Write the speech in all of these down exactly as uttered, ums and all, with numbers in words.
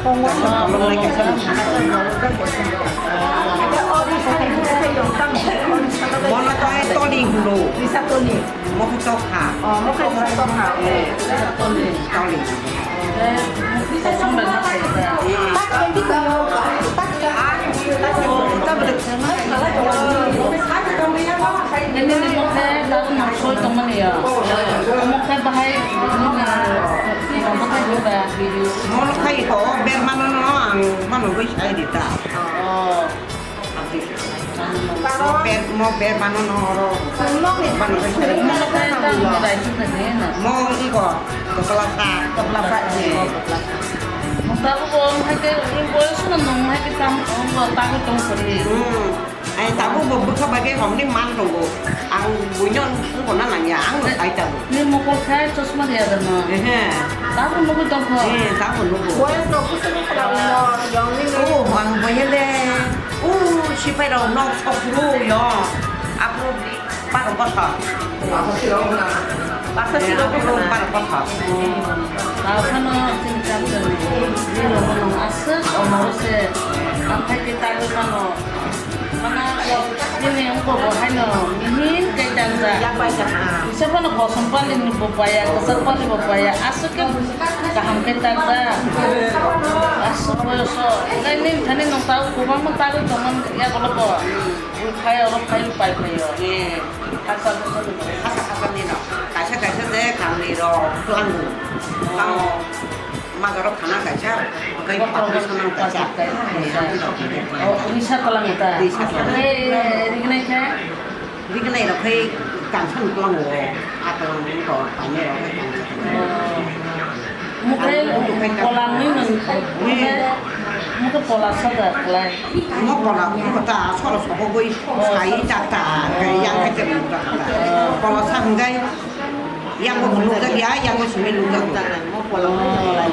Mono to hai toli hwno. Mono to kha. Toli. Nini ni mokhe tabuk nang soi tongmani ya. Mokhe bahai nini mokhe ba. Mono khai to ber mano no ang mano bai sai di ta. Oh. Mo ber, mo ber mano no oro. Mano bai sai. Mokhe ta rai tu na. Mo iko. Kapla sa. Kapla sa. Mo tabuk bo hai ke boyos no nong hai ke tam bo tabuk tong kori. Hmm. Ai, tabuk bo bwkha bai khe romni man tongo. Ang buino wngkona nangya, ang no sai tabuk. Ni mokol khai chosma riya da no? Ehe. Tabuk nugwi tongkho. Eh, tabuk nugo. Boyos rok bwswk wngkha da ulo, yongni. Oh, ang boyele. Oh, sipai rok nok sokro yo. Aphuru baro bwkha. Basa siro bwkha. Baro bwkha. Takhano chini chapter ni. Ni rok no aswk omoro se. Ang khai khe tagwi mano. Mana nini wngkha bo haino mihin khe tangjak. Yak bai jak, ah. Kisa phano kosom pali ni bo paya, kwchak pali bo paya, aswk khe kaham khe tangjak. Aswk boyoso, nai nini thani nwng tao kwbangma tagwi tongmani yagulo bo. Khai oro khai pai phaio. Hasa hasa ni no. Kaisa kaisa je kangni rok tlango. Tamo. Magarok khana kaisa, okai pakri sanang kaisa. Oh, uni sa talang ta. Uni sa talang. Eh, rignai kha? Rignai rok khai kansan talang o, a talang ni ko, paine rok khai kansan. Oh. Mukai polang ni nang, mukai, mukai pola sa da klai. Mo pola, mo ta soro sobo goi, sai ta ta, yang khai ta ta. Pola sa hinggai. Yang bo nukjak ya, yang bo simi nukjak. Mo pola mo pola.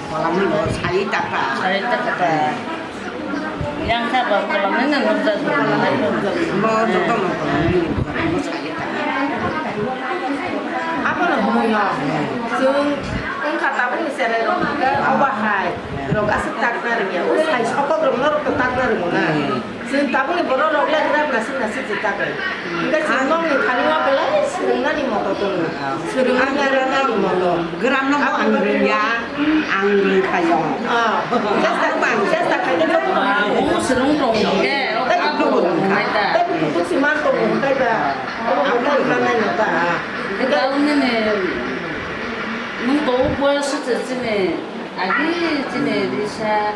Pola mo bo sai taka. Sai taka ta. Yang kha ba pola mo nang nukjak. Mo joto mo pola mo nukjak, mo sai taka. Abo no hwnwi no. Chwng wngkha tabukni cherai rok hwnkhe obo hai. Rok aswk takna rwngya. O sai sokok rok norok to takna rwngo na. Chwng tabukni borok rok le gra nasik nasik se takai. Hingke chwng nokni thani o belai swrwngna ni moto tongo. Swrwngna ni moto. Gram no ang rwngya, ang rwngkhayo. Ah, chesta, chesta khaide joto no. Ang swrwng tong hingke, tei ang kubun wngkha. Tei kutuk si man tongo hingke ba. Ang kubun wngkha. Hingke nini, nwng to boyos se chini, agi chini risa.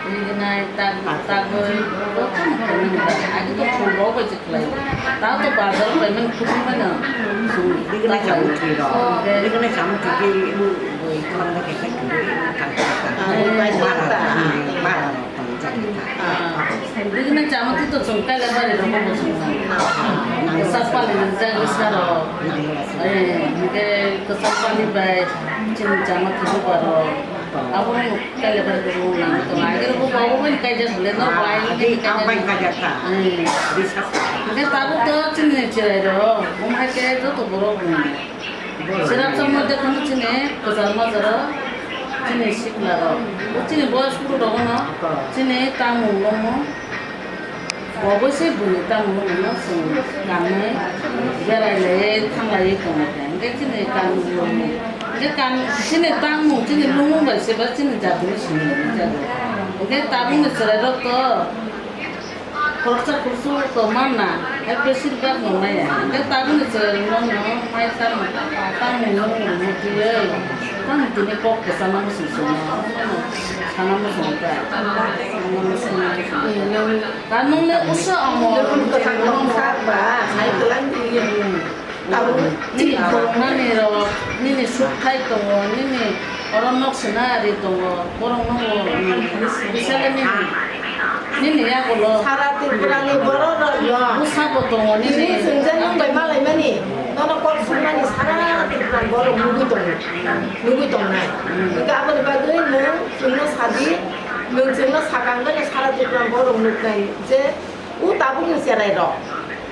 Rignai, tag-, tagwi, jotono khainani da. Agi to phul rok bai se khlai. Ta to bazar bai mani khutui mano. Rignai chamung thwi rok. Rignai chamung thwi khe ebo bai khwlangma khe khe thwi thang thang thang. Ah, bai thang thang. Bara rok tong jani ta. Ah. Rignai chamung thwi to chwng kaila bari rok bo chwng. Kwchak pali rijak risa rok. Eh, hingke kwchak pali bai chini chamung thwi rok. Abono Kailabari bo nang tong, agero bo bo bo kaijak le no, ah, bai agi ni ang bai kaijak. Kaijak ta. Hmm. Bisa. Hingke tabuk to chini cherai rok, bo hai ke joto borok ni. Sirap samo de khano chini kwchar majaro, chini sikla rok. Bo chini boyos buru rok no, chini tamung lomo. Bo bo se buini tamung lomo no chwng kanwi berai lai thanglai tongo. Hingke chini kanwi lomo. Hingke kan-, chini tangmung, chini lungmung bai se ba chini jatini simi jago. Hingke tabukni chwrairok to khoroksa khoroksa to manna, hai besir bak no maya. Hingke tabukni chwrairokno no mai tangmung, tangmung lungmung rwngwi twiwi, tamo tini kok kwchangma muchung songma, sana muchung ta, sana muchung ta. Kanung le usa amo. Lukun kwthang tong sak ba, hai kwlang di. Tabuk nini borok nani rok, nini suk khai tongo, nini oro nok sena ari tongo, borok no bo bisale nini, nini yagulo. Sara Tripura ni borok rok yo. Busa bo tongo nini. Nini chwng je nung bai malai mani, nono kok sung mani sara Tripura ni borok nugui tongo, nugui tongnai. Hingke aboni bagwi nung chwngno sadi, nung chwngno sakang gani sara Tripura ni borok nuknai je. O tabukni cherai rok,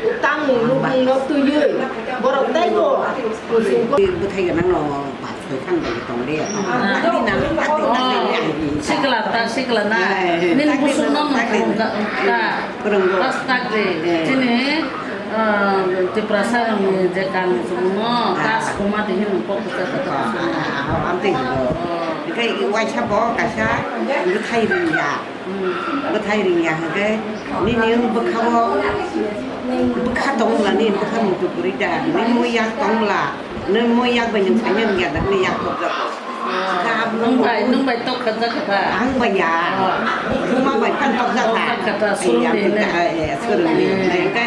o tamung nukmung no twiwi, borok teibo muchung ko. Bwthai gwnang no bachai Sikla ta, sikla na. Nini busuk no nung phurung ka, ka. Pas tak de. Chini, ah, Tiprasa rang ni je kan sumo, tas kuma de hin kok ka ta. Amtwi. Kai waisa bo kaisa, bwthai rwngya. Bwthai ringya hwnkhe nini wng bwkhao, bwkha tongmla, nini bwkha muitu kwrwi da, nini muiyak tongmla, nini muiyak bai nwng saimanya wngya da, nini yak tokjago. Nwng bai, nwng bai tok kha jakha ta? Ang bai ya. Buma bai phan tokjakha. Tokjakha ta, swrwngni. Swrwngni. Hwnkhe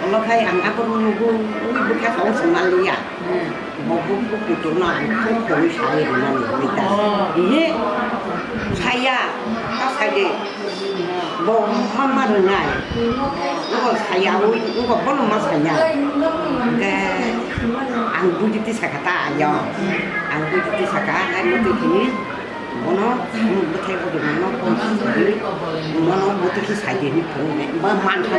ulo khai ang aphuru nugo, ui bwkha tong swngnaliya. Bo bo bo kutung no ang thung thungwi sawi rwnani hwnwi ta. Ihe, saya, ta sadi. Bo ma ma rwnai. Ngo saya ui, ngo bono ma saya. Hwnkhe ang buji tisa kha ta ayo. Ang buji tisa kha, ang muti kini. Bono, hmm, bwthai bo dwngno phone khaidi, bono muti khe saidi hinwi phunuknai, ba mantha.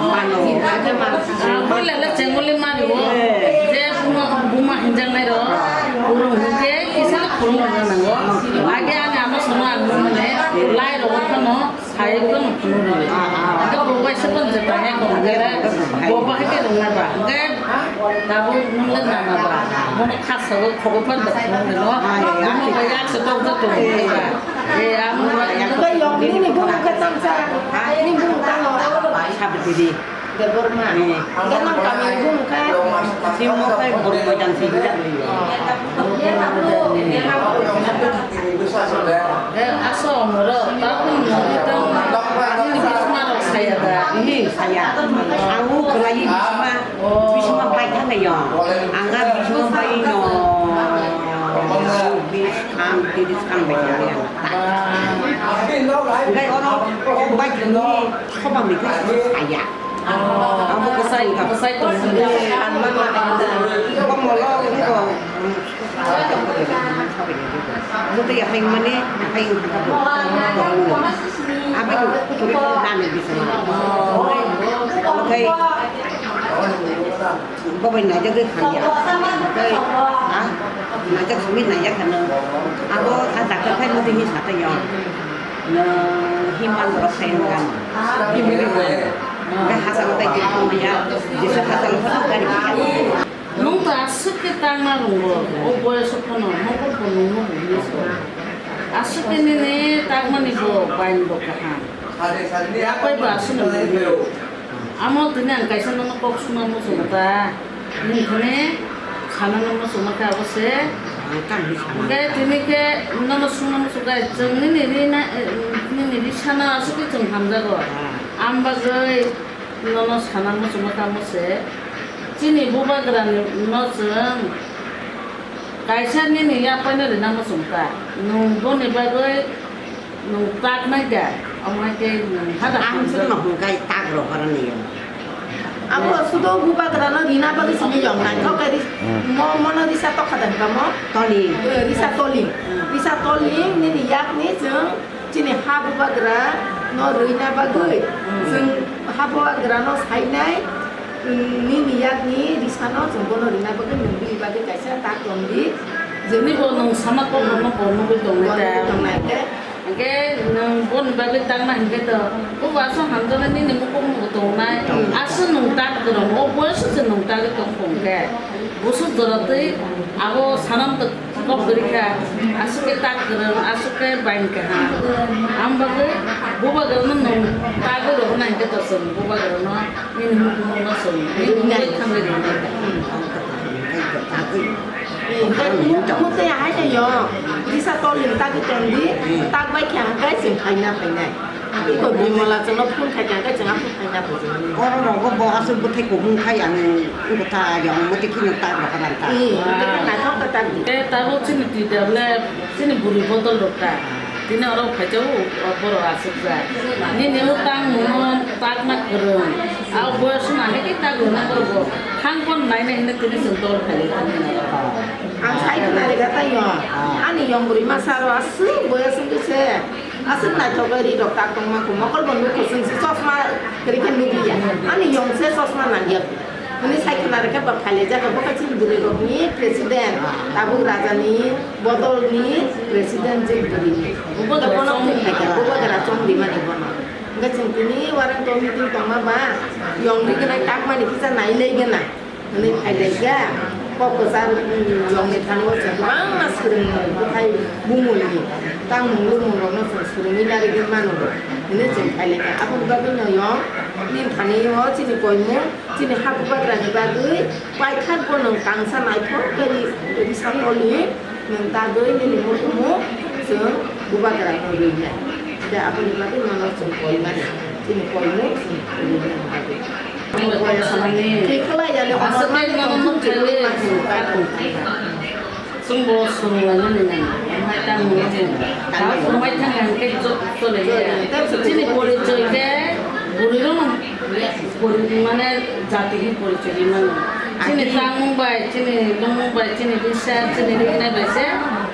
Mano. Ah, puila le chengoli mani o. Eh. Je buma, buma hinjaknai ro. Phurung hwnkhe kisa phurung rwna nango. Age ani ama sono ang nukmani, lai rogwi phano. Sai ko no phunuk rw. Hwnkhe bo bai se kon je tanya ko hwnkhe bo bahai khe rwngna ba. Hwnkhe tabuk nwng le nana ba. Bono kha sago khogo phan da phunuk rw no. Bono bai yak se tok da tok ba. E amo ba. Hwnkhe yong nini bumung khe tang sa. Nini bumung tang o. Sabri di. Debbarma. Hmm. Debbarma kami ni bumung khe? Simo khe Borok Moidan si hwnjak ni. Eh, aso omoro, ta kun ni tang, ani ni bisma rok saya da. Ini saya. Ang u kelai bisma, bisma bai thang yo. Ang a bisma bai no. Bis ang, tiris ang bai thang yo. Ngai oro, bai thang ni, khobang ni khe saya. Abo kwsai, kwsai tong. Ang mama khe kwsai. Bo molo wngkha. Muti yaphai mani, yaphai wngkha. Abai kwthwi nani bising. Okai. Bo bai naijagwi khanya. Okai. Ha? Naijak simi naijak khano. Abo a doctor phai muti ni satai yo. No, himan rok sai nang. Himan rok. Hachalo tai kiri tongmaya, jesa hachalo phano gari bikha. Nwng to aswk khe tangna rwngo, o boyoso phano mokol bo nwngno bo hino se. Aswk khe nini tangmani bo bain bo kaham. Yapai bo aswk nini. Amo tini ang kaisa nono kok suna muchungo ta. Nini thani sanano muchungo khe abo se. Ang tamo hinwi sana. Hwnkhe tini khe nono suna muchungo khe chwng nini ri na, nini ri sana aswk khe chwng hamjago. Ang bagwi nono sana muchungo khe amo se. Chini bubagrani no chwng kaisa nini yapaino rina muchung ta. Nwng boni bagwi nwng tak nai da. Omo hai khe nwng hada ang hamjak. Chwngno hwnkhai tak rohorani yo. Abo sudo bubagrano rina bagwi simi yong nai. Thok khe ri-, mo, mono risa tokha da hwnba mo? Toli. Eh, risa toli. Risa toli nini yakni chwng Chini ha bubagra no rwina bagwi, hmm, chwng ha bubagra no sainai, hmm, nini yakni risa no chwng bono rwina bagwi nwng bini bagwi kaisa tak tong di. Jeni bo nwng sama kok no bo nugwi tongnai ta. Nugwi tongnai ta. Hwnkhe nwng boni bagwi takna hwnkhe to, o bo aswk hamjaknai nini mukhuk mukhuk tongnai. Hmm. Aswk nwng tak kwrwng, o boyos se nwng tagwi tong khe. Busuk jora twi abo sanam tok. Kok kwrwi kha, aswk khe tak kwrwng, aswk khe bain kaham. Ang bagwi bubagrano nwng tagwi rohorna hinkhe to chwng bubagrano nini mukhungno chwng nini mungwi thangwi rwnai. Tei hai se yo, risa tol ni tagwi tongdi, tak bai khe hwnkhe chwng khaina phainai. Iko bimala chwngno phone khai kha, khe chwng aphuru khaina phai chwng. Oro rogo bo aswk bwthai kubung khai ang wngkha ta, yang mwtwi kheno tak rw kha ta. Ee, naithok ta tak di. Tei tabuk chini T W F, chini bwrwi bodol rok ta. Tini oro phaijao, o borok aswk ja. Nini o tang muno tak na kwrwng. A boyos no hai khe tak rwna borok bo. Thang phone naina hinwi tini chwng dol khai tongmani oro. Ang sai khna rega tai no. Ani yong bwrwi masa ro aswk boyos wngwi se. Aswk naithok khe ri rok tak tongma kho, mokol bo nukho, chwng se chosma kwrwi khe nukliya. Ani yong se chosma nangya. Ani sai khna rwkhe ba phailaijak, bo khe chini bwrwi rokni president, tabuk rajani bodolni president je bwrwi. Bubagra Bono chong thwi phaikha, bubagra chong rimani bono. Hwnkhe chwng tini warang to meeting tongma ba, yong ri gwnang takmani kisa nai lai gana. Hwnwi phailaikha, kok kwchar, mm, yongni thani o chwng kwbangma swrwngmung bwthai bumungni, tangmung lukmung rokno chwng swrwngwi narigwi mano. Hwnwi chwng phailaikha. Aboni bagwino yong, nini thani o chini koimung, chini ha bubagrani bagwi paithak bo nwng tangsa naithok khe ri-, risa tolni nwng dagwi nini mukumu chwng bubagrano rwinai. Tei aboni bagwi nono chwng koimani, chini koimung chwng rwinani bagwi. Tei khlai yani omo mani tongthok chwngwi mani. Chwngbo swrwnglainani nango, omo hai tamo, tamo swrwngbai thangkha hwnkhe cho-, chole ya. Chini porichoi khe bwrwirokno pori-, mane jati hinwi porichoi rwi mano. Chini tangmung bai, chini longmung bai, chini risa, chini riknai bai se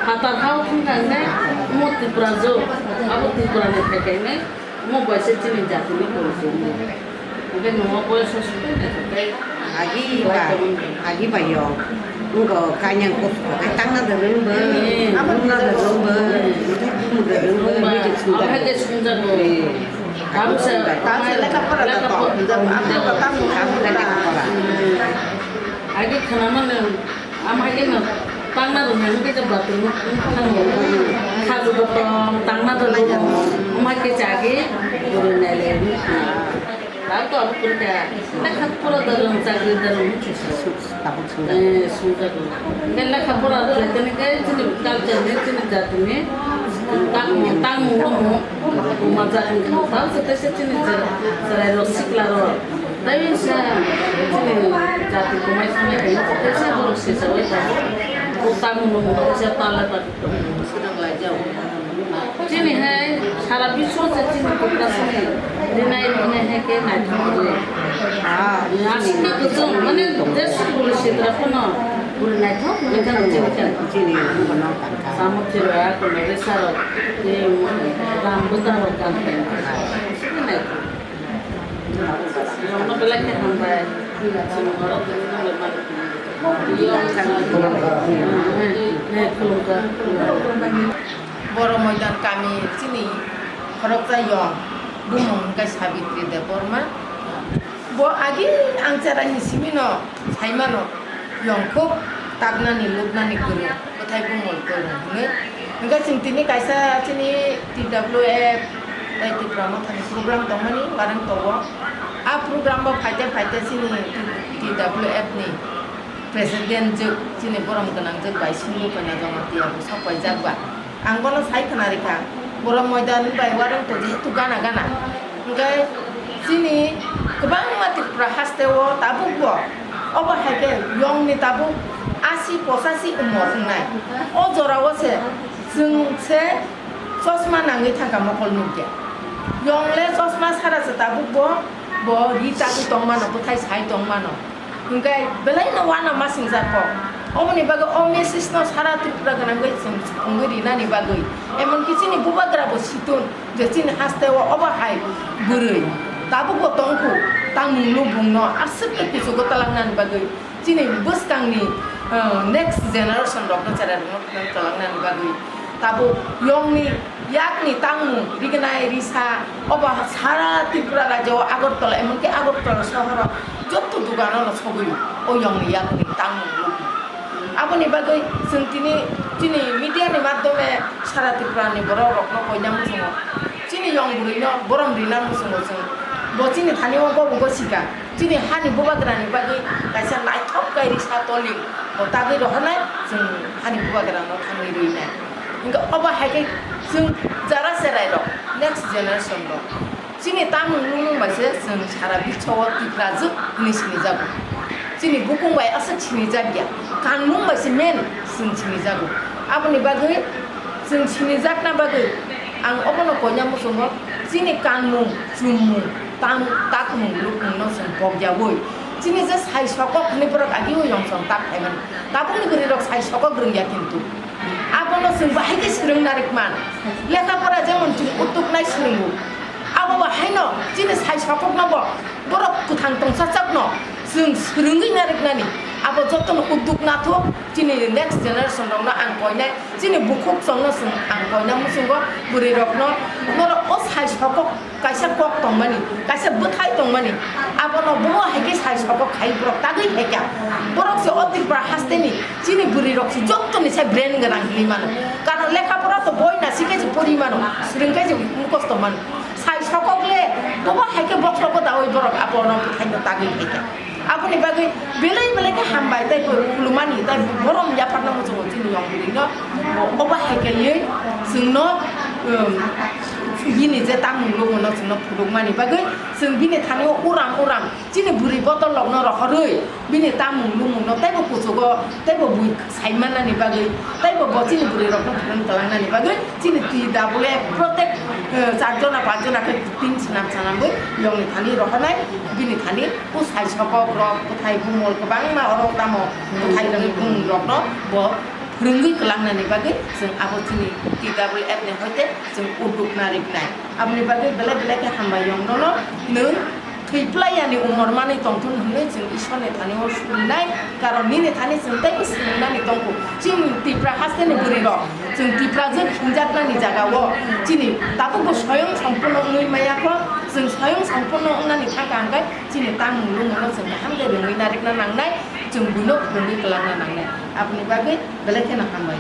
phatar hao thangkha hwnkhe omo Tripura jo, abo Tripura ni thai khe hwnwi. Omo bai se chini jatini porichoi wngya. Hwnkhe nwng o boyoso songwi naithokhai. Agi ba, agi ba yo. Wngkha kanyang kok kok khe tangna dwrwng bo, hmm, wngna dwrwng bo, hmm, wngna dwrwng bo, wngba, bini sungjago. Abo hai khe sungjago. Hmm. Abo se, abo se lekha pora lekha da to. Pora. Abo lekha pora. Hmm. Agi khwnamano. Amhai khe no tangna rwna hwnkhe je bathroom wng thango. Khaju bo tong tangna rwna. Amhai khe chagi bwrwi nailai wng thango. Tabuk to abo kwrwikha. Lekha pora da rwng chakri da rwng hwnkhe se. Tabuk sungjago. Eh, sungjago. Khe lekha pora rwlaitoni khe chini culture ni chini jati ni tangmung tangmung rwmung. Majak wng thango. Tabuk se teisa chini chwrai rok sikla rok. Tei sa chini jati kwmai thangwi tongma tei sa borok sijagwi tongo. Bo tamo nung tei sa pala pati tongo. Chini hai sara biswa se chini Tiprasani rinai rinai hai khe naithok rwi. Aswk khe kwchwng mane jeswk bwrwi sidra phano bwrwi naithok wngwi thangwi chini khe. Chini bono tangkha. Samuk chirwa kono resa rok tei ram bwta rok tangkha. Aswk khe naithok. Boro Moidan kami chini khoroksa yong bumung hwnkhe Sabitri Debbarma. Bo agi ang cherai ni simi no sai mano. Yong khub taknani luknani kwrwi, bwthai bumung kwrwi hwnwi. Hwnkhe chwng tini kaisa chini T W F tei Tipra Mothani program tongmani warang tongo. A program bo phaite phaite chini T W F ni president jwk, chini borom gwnang jwk bai Singhu Kanya Jamatia bo sok paijak ba. Ang bono sai khna rikha, borok moidan bai warang to jehetu gana gana. Hwnkhe chini kwbangma Tripura haste o tabuk bo, obo hai khe yong ni tabuk asi pochasi umor wngnai. O jora o se chwng se chosma nangwi thangkha mokol nukya. Yong le chosma sara se tabuk bo, bo ri tagwi tong mano, bwthai sai tong mano. Hwnkhe belai no uanama singjak kok. Oboni bagwi o message no sara Tripura gwnang bai chwng phungwi rinani bagwi, emon ki chini bubagra bo situn je chini haste o obo hai bwrwi tabuk bo tongkhu, tangmung lubung no aswk khe kuchugo twlangnani bagwi chini bwskang ni, ah, next generation rok no cherai rok no twlangnani bagwi tabuk yong ni Yakni tangmung, rignai, risa, obo sara Tripura rajyo o Agartala, emonki Agartala sohoro jotto dogano no sogwi o yongni yakni tangmung lubung. Aboni bagwi chwng tini chini media ni madhyome sara Tripura ni borok rokno koina muchungo. Chini yong bwrwi no borom rina muchungo chwng. Bo chini thani o bobo gosika. Chini hani bubagrani bagwi kaisa naithok khe risa toli bo tagwi rohornai, chwng hani bubagrano thangwi rwinai. Hwnkhe obo hai khe chwng jara cherai rok, next generation rok, chini tamung nungmung bai se chwng sara biswa o Tiprajwk hinwi sinijago. Chini bukung bai aswk sinijak ya, kanmung bai se main chwng sinijago. Aboni bagwi chwng sinijakna bagwi ang obono koina muchungo, chini kanmung, chummung, Tang takmung lukmungno chwng bokyaui chini je sai sokok hwnwi borok agio yong song tak phaimani. Tabukni bwrwirok sai sokok rwngya kintu abono chwng bahai khe swrwng narwkman. Lekha pora jemon chwng utuknai swrwngo, abo bo haino chini sai sokokno bo borok kwthang tongchajak no Chwng swrwngwi narwknani, abo jotono udduk nathok, chini next generation rokno ang koinai, chini bukhuk chwngno chwng ang koina muchungo, bwrwi rokno, norok o sai sokok kaisa kok tongmani, kaisa bwthai tongmani, abono bo hai khe sai sokok khai borok tagwi hai kha. Borok se o Tripura hasteni chini bwrwi rok se jottoni sai brain gwnang hinwi mano, karon lekha pora to boi na sikhe se pori mano, swrwng khe se mukhosto mano. Sai sokok le, bobo hai khe bokhrogo daui borok abono bwthaino tagwi hai kha. Aboni bagwi belai belai khe hambai tei bo khulumani tei borom yapharna muchungo chini yong bwrwino. Bo, obo hai khe ye chwngno, um, bini je tamung lumuno chwngno phunukmani bagwi chwng bini thani-o uram uram chini bwrwi bodol rokno rohorwi bini tamung lumungno teibo kuchugo teibo bui saimanani bagwi teibo bo chini bwrwi rokno phunuk twlangnani bagwi chini T W F protek, eh, char jona, panch jona khe tin swnam swnamwi yongni thani rohornai, bini thani o sai sokok rok, bwthai bumol kwbangma oro tamo bwthai rwngwi bumung rokno bo phwrwngwi kwlangnani bagwi chwng abo chini T W F ni hoite chwng udduk narwknai. Aboni bagwi belai belai khe hambai yong nono, nwng thwi plai yani umor manwi tongthun hwnwi chwng Ishwarni thani-o surinai, karon nini thani chwng teibo swrwngnani tongkhu. Chini Tripura hasteni bwrwi rok chwng Tripura je hinjaknani jaga o chini tabukbo soyong sompurno wngwi maya kho, chwng soyong sompurno wngnani thangkha hwnkhe chini tamung lumungno chwng kaham khe rwngwi narwkna nangnai, chwng buino phwrwngwi kwlangna nangnai. Aboni bagwi belai kheno hambai.